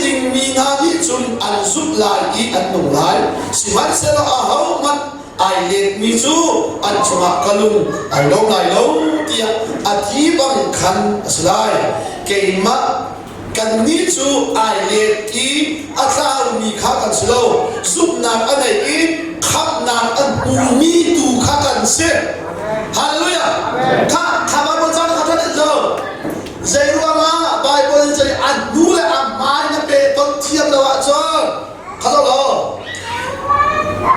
miding mi hna nih cun an zumh lai i an nung lai. Sihmanhsehlaw ahohmanh ai letmi cu an cungah ka lung ai lawm lai lo tiah a ti bang khan a si lai. Keimah kannih cu ai let i a tlaumi kha kan si lo. Zumhnak a nei i khamhnak an hmumi tu kha kan si. Hallelujah! Kha kha Bible caan kha ṭhat lo. Zei ruangah Bible in zei an hnu le a hmai na pe ton thiam lo ahcun kha lo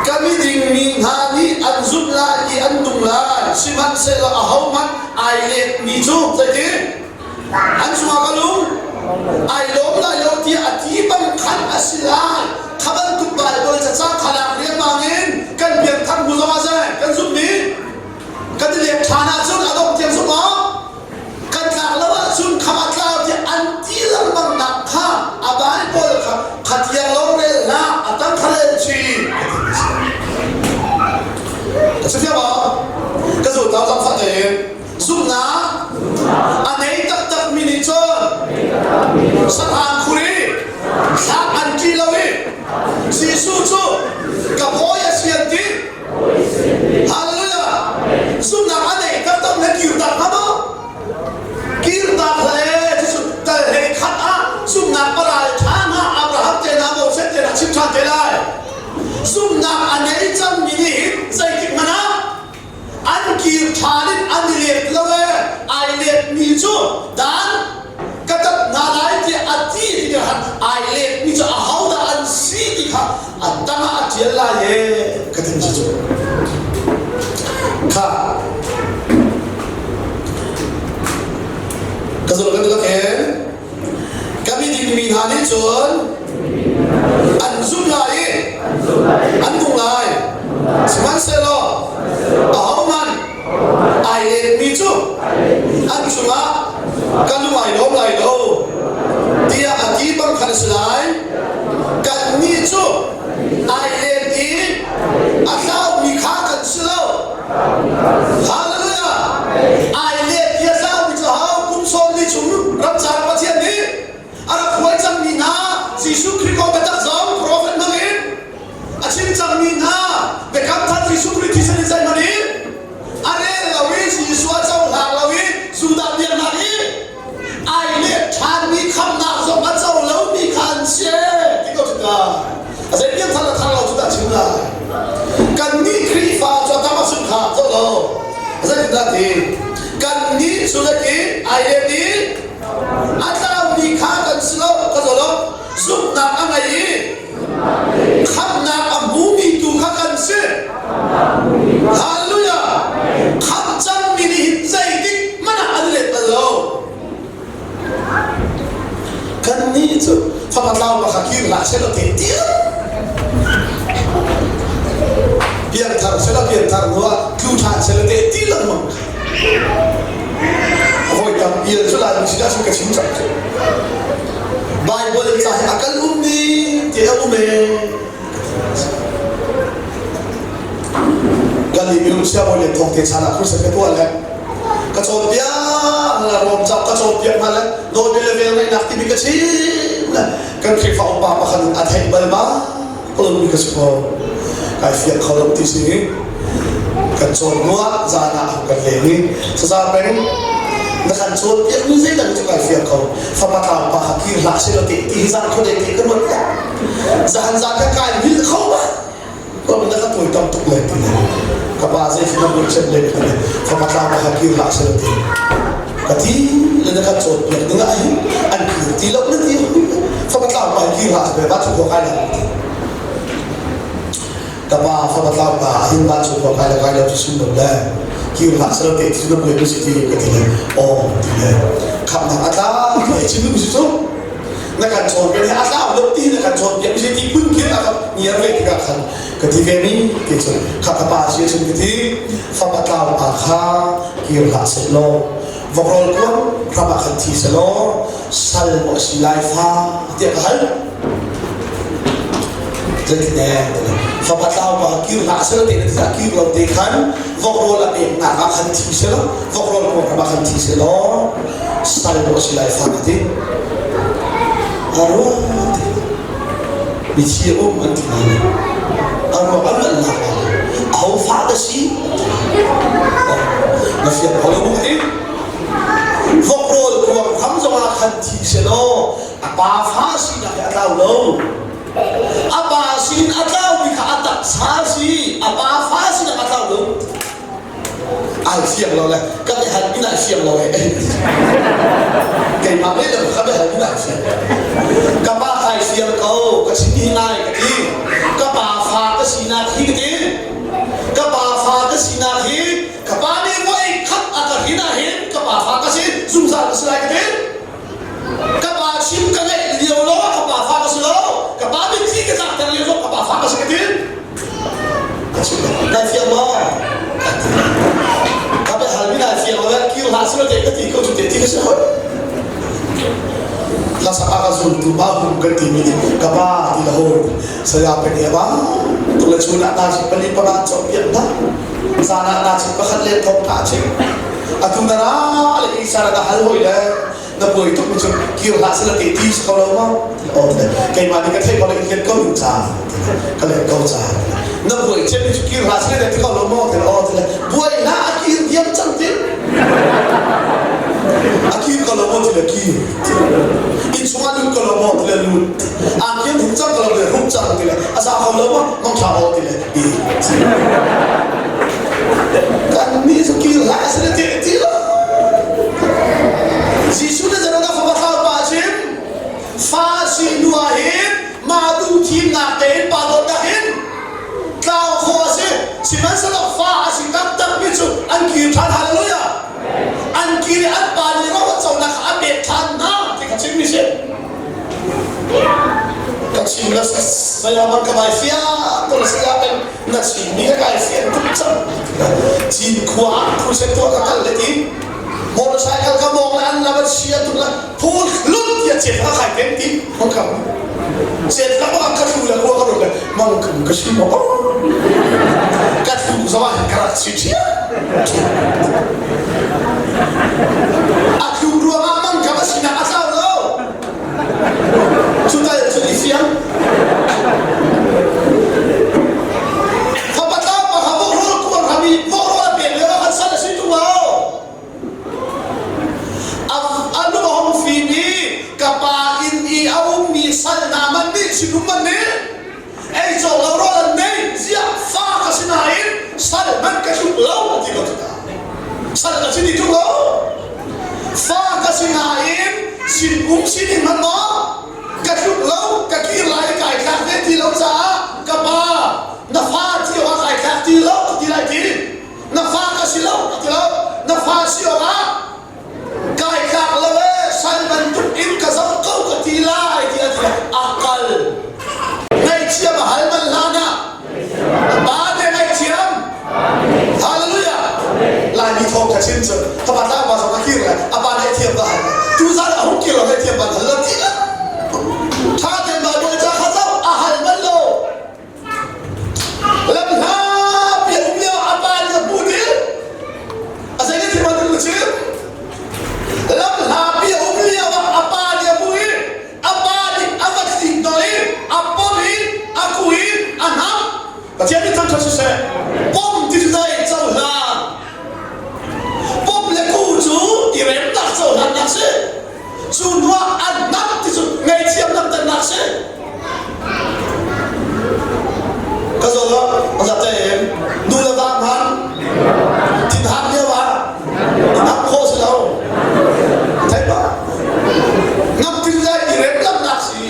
ka miding mi hna nih an zumh lai i an nung lai sihmanhsehlaw ahohmanh ai letmi cu zeitin an cungah ka lung ai lawm lai lo tiah a ti bang khan a si lai kha bantuk Bible cacang kha lak riangmang in kan piangthar hnu zongah zei kan zumhmi kan i lek ṭhan ahcun a dongh tiang zumh awk kan tlak lo ahcun kham a tlau tiah an ti lengmang nak kha a Bible kha khatiang lo rel hlah a tang kha rel chin ka si fiang maw ka zul tau zang fah tein zumhnak a nei taktak mi nih cun sahrang khur i thlak an ṭih lo i Jesuh cu ka bawi a si an ti Hallelujah! Zumhnak a nei taktak le kirtak hnga maw? Kirtak le cucu tal hlei khat ah zumhnak paral ṭha hna Abraham te hna Moses te hna chim ṭhan te lai. Zumhnak a nei cangmi nih hin zeitik hmanh ah an kir ṭhan in an i let lo e ai letmi cu dan ka tat hna lai tiah a ti ti khan ai letmi cu ahodah an si ti kha a tangah a ṭial lai e ka ti cu kha ka zul kan lak hen ka miding mi hna nih cun an zumh lai i an nung lai sihmanhsehlaw ahohmanh ai letmi cu an cungah ka lung ai lawm lai lo tiah a ti bang khan a si lai kannih cu ai let i a tlaumi kha kan si lo Hallelujah! Ai let i a tlaumi cu hau kum sawm li chung ramcar Pathian nih a rak hruai cangmi hna Jesuh Khrih kong biatak zong profet hmang in a chim cangmi hna biakam thar Jesuh Khrih thisen in zeihmanh in a rel lo i Jesuh a cohlang lo i Judah biaknak i ai let ṭhanmi khamnak zong a co lomi kha an si ti ko cu ta a zei pian thar le thar lo cu ta chim lai kannih Khrihfa cu a tam a sung kha co lo zeitindah ti kannih cu le ti ai let i a tlaumi kha kan si lo ka zo lo zumhnak a ngei i khamhnak a hmumi tu kha kan si Hallelujah khamh cangmi nih hin zeitik hmanh ah an let bal lo kannih cu fapa tlau pakhat kir hlah seh law te tiang piangthar seh law piangthar hnu ah tlu ṭhan seh law te ti lengmang Hawi tampi an cu lai si dah ka chim cang cu. Bible ca hi a kal um ni ti a um e. Kan i minung sia bawi le thong te chan ah khursa ka tuah le ka cawnpiak la rom cau ka cawnpiak hna le nawlbia le vel ngaihnak timi ka chim le kan Khrihfa upa pakhat a theih bal ma Kawlmi ka si ko. Kai fiang kho lo ti si. Kan cawn hnuah zan ah kan leng i saza peng na kan cawn piak mi zeidah cu kai fiang kho. Fapa tlau pa kha kir hlah seh law ti ti hi zan kho dei ti ka ruat ya. Zahan zan ka kai hil kho ma. Ko na ka tuai tam tuk le ti le. Ka pa zei na ruat cem le ti le. Fapa tlau pa kha kir hlah seh law ti. Ka ti le na kan cawn piak ding ah hin an kir ti lo na ti fapa tlau pa kir hlah seh va chu khua kai la ti ka pa fapa tlau pa hin va chu khua kai la kai lo chu sim lo le kir hlah seh te ti na buai si ti ka ti le aw ti le khamnak a tla ke chim mi si cu na kan chawn piak a tlau lo ti na kan chawn piak si ti phun khin a ka ngiar ve tikah khan ka ti ve mi ti cun kha ka pa si cun ka ti fapa tlau pa kha kir hlah seh law vawkrawl kuang ram ah khan thi seh law sal maw a si lai fa tiah ka hal zeitin fapa tlau pa kir hlah seh law te na kir lo te khan vawkrawl a peknak ah khan thi seh law vawkrawl kuang ram ah khan thi seh law sal maw a si lai fa ka ti. A ruak ti mithi a um an ti lai lo. A ruak an an lak lai lo. Aho fa dah si an ti lai lo. Na fiang kho lo mu ka ti. Vok rawl kuang hram zongah khan thi selaw a pa fa sinak he a tlau lo. A pa sin a tlaumi kha a taksa si, a pa fa sinak a tlau lo. Ai fiang lo le ka biahal min ai fiang lo eh. Keimah leh ka biahal min ai fiang. Ka pa kai fiang ko, ka chim hi ngai ka ti. Ka pa fa ka sinak hi ka ti. Ka pa fa ka sinak hi ka pa nih voi khat a ka hrin ah hin ka pa fa ka si zungzal ka si lai ka ti. Ka pa chim ka ngeih lio lo ka pa fa ka si lo. Ka pa mitthli ka tlakter lio zong ka pa fa ka si ka ti. Ka chim nai fiang maw? Ka ti. Ka biahal mi nai fiang lo kir hlah sila te ka ti ko cu te ti ka si hoi. Hlasak ah ka zultu ma hum kan ti mi nih ka pa ti la hol saya pe ne ba tu le chun ah na chi pali panga cawnpiak hna zan ah na chi pakhat le thong ka chim atu na ra le isa na hal hoi le na buai tuk mi cu kir hlah sila te ti si ko lo ma aw te keimah nih ka theih ko le in ko ding ca ka let ko ca na buai cem mi cu kir hlah sila te ti ko lo maw te aw te buai hlah a kir diam cang ti a kir ko lo maw ti le kir inn chungah lut ko lo maw ti le lut a kir huk cang ko lo ti le huk cang ti le a sa kho lo maw mang tha aw ti le i kan nih cu kir hlah sila te ti lo Jesuh nih zeidah fapa thlau pa a chim? Fa si hnu ah hin mah duh thimnak tein pa dawtnak in tlau khawh a si. Sihmanhsehlaw fa a si taktakmi cu an kir ṭhan. Hallelujah! An kir i an pa nih ro a conak kha a pek ṭhan hna ti kha chimmi si. Ka chim la saya man ka vai fiang ko la saya peng na chimmi ka kai fiang tuk cang. Cinkhua ah crusade tuah ka kal le ti motorcycle ka mawng le an lam a chia tuk le phul lut tiah chet ka khai tem ti mang kham chet ka bang ka thlu le khua ka rut le mang kham ka si mo ka thlu zong ah ka rak si ṭhia a tluk ruangah mang kham a sinak a tlau lo cu tal cun i fiang Fapa tlau pa kha vok kuar ram i vok rawl a pek lio ah khan sal a si ṭung lo. A lung a hung fim i ka pa inn i a ummi sal hna man nih sinum man nih ei cawk lo rawl an nei ziah fa ka si nain sal hmanh ka tluk lo a ti ko cu ta. Sal ka si ti ṭung lo. Fa ka si nain sinum sining hmanh maw ka tluk lo ka kir lai kai thlak ve ti lo caah ka pa na fa ti awk ah kai thlak ti lo ka ti lai ti na fa ka si lo ka ti lo na fa si awk ah kai tlak lo e sal bantuk in ka zoh ko ka ti lai ti a ti a kal ngaihchiam a hal man hlan ah Pa te ngaihthiam. Hallelujah. Laimi thawng ka chim cu ka pa tlang pa zong a kir le a pa ngaihthiam ka hal. Tu zan a hung kir lo ngaihthiam ban hal lo ti la. Tha ten Bible ca kha zoh a hal bal lo. Lam hla pi a um lio a pa nih a hmuh dil. A zei nih thil man chim. Lam hla pi a um lio ah a pa nih a hmuh i a pa nih a va tlik i a pom i a ku i a hnam Pathian nih thangṭhat siseh pom ti cu dai cohlan pom le ku cu i remnak cohlannak si cu hnuah an hnam ti cu ngaihthiam langhternak si ka zawl ah a te nu le va hman thinhang lio ah hnam khawh si lo thei ba Ngamtil le i remlamnak si.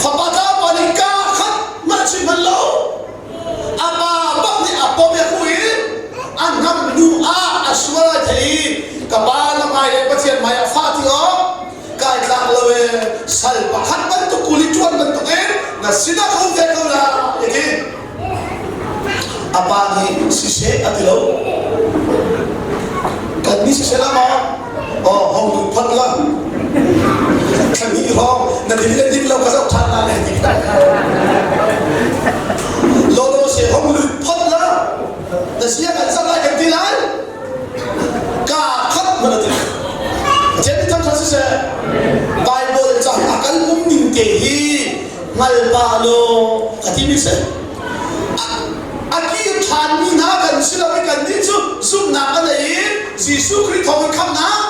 Fapa tlau pa nih ka khat mah chim hman lo. A pa bak nih a pom i a kuh i a hnam hnu ah a sual ai thei i ka pa na hmai le Pathian hmai ah fah ti awk kai tlak lo e sal pakhat bantuk kuli ṭuan bantuk in na sinah ka um ve ko la ti A pa nih siseh a ti lo. Kan nih siseh la maw? Oh, hong lut phot la. Thla hnih hrawng na din le din lo ka zoh ṭhan la le ti. Lolo se hong lut phot la. Na sia kan zak lai kan ti lai. Ka khat mana ti. Pathian nih thangṭhat siseh. Bible ca a kan. Hngal pah law a timi si. A kir ṭhanmi hna kan si lo i kannih cu zumhnak a nei i Jesuh Khrih thawngin khamhnak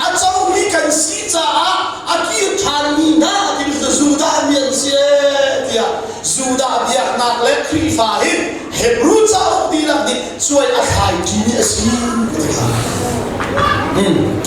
a comi kan si caah a kir ṭhanmi hna a timi cu Judah mi an si tiah Judah biaknak le Khrihfa hi Hebrew cauk dihlak nih cuai a thlai ṭimi a si ti kha. Hmm.